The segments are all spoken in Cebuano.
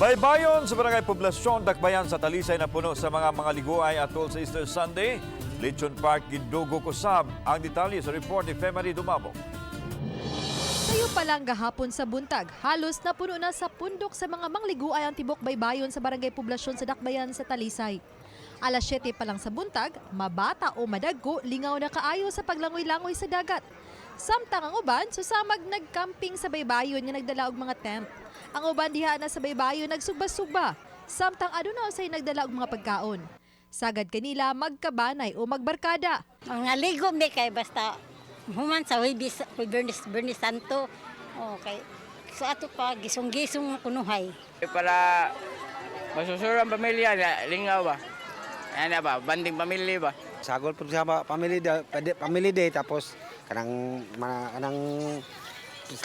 Baybayon sa Barangay Poblasyon, Dakbayan sa Talisay na puno sa mga mangaliguay atol sa Easter Sunday. Lechon Park gidugo kusab. Ang detalye sa report ni Femary Dumabok. Sayo pa lang gahapon sa buntag, halos napuno na sa pundok sa mga mangliguay ang tibok baybayon sa Barangay Poblasyon sa Dakbayan sa Talisay. Alas 7 pa lang sa buntag, mabata o madagko, lingaw na kaayo sa paglangoy-langoy sa dagat. Samtang ang uban, susamag nagcamping sa baybayon nga nagdala og mga tent. Ang uban diha na sa baybayon nagsugba-sugba, samtang aduna usay nagdala og mga pagkaon. Sagad kanila magkabanay o magbarkada. Ang naligo mi kay basta human sa Huwebes, Huwebes, Biyernes Santo. Okay. Sa ato pa gisong-gisong kunuhay. Para masusuro ang pamilya, lingaw ba? Ano ba, banding pamilya ba? Sagol po sa family day, family day tapos kanang mga kanang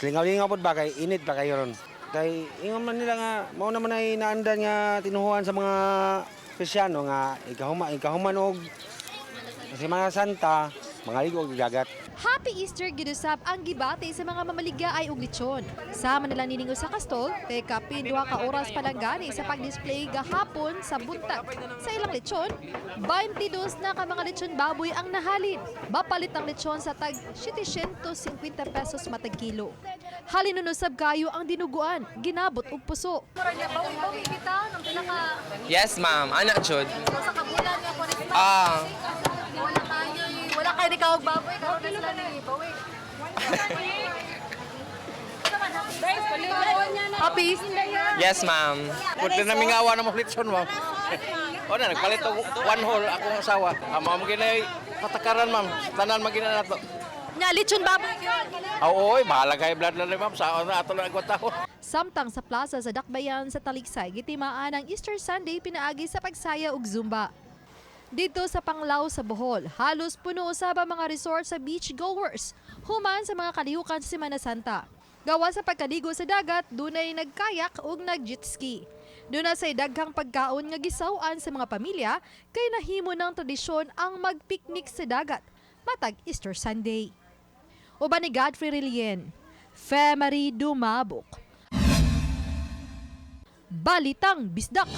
lingaw-lingaw pod ba kay init ba kayo ron. Kay ingon man nila nga mao naman ay naandan nga tinuhuan sa mga Krisyano nga ikahuman og Semana Santa, mga ligo og dagat. Happy Easter gidusab ang gibati sa mga mamaligya ay og lechon. Sama nila niningo sa kastol kay kapin 2 ka oras pa lang gani sa pag-display gahapon sa buntag. Sa ilang lechon, 22 na ka mga lechon baboy ang nahalin. Bapalit ang lechon sa tag 750 pesos matag kilo. Halin usab kayo ang dinuguan, ginabot og puso. Yes, ma'am. Anak, jud. Ah. Wala kayo ni kaog baboy, karon na sila ni bawi. Happy Easter. Yes, ma'am. Punta na mingawa na mo litson, ma'am. O na, nagpalit og one hole akong asawa. Ah, ma'am, ginay patakaran, ma'am. Tanan magina nato. Nya lechon baboy gyud. Ah, oy, bahala kay blood na ma'am. Sa na ato lang ang tao. Samtang sa plaza sa Dakbayan sa Talisay, gitimaan ang Easter Sunday pinaagi sa pagsaya ug Zumba. Dito sa Panglao sa Bohol, halos puno usab ang mga resort sa beach goers, human sa mga kalihukan sa Semana Santa. Gawa sa pagkaligo sa dagat, dunay nagkayak ug nag-jet ski. Duna say daghang pagkaon nga gisaw-an sa mga pamilya kay nahimo ng tradisyon ang magpiknik sa dagat matag Easter Sunday. Uban ni Godfrey Relien, Femary Dumabok. Balitang Bisdak.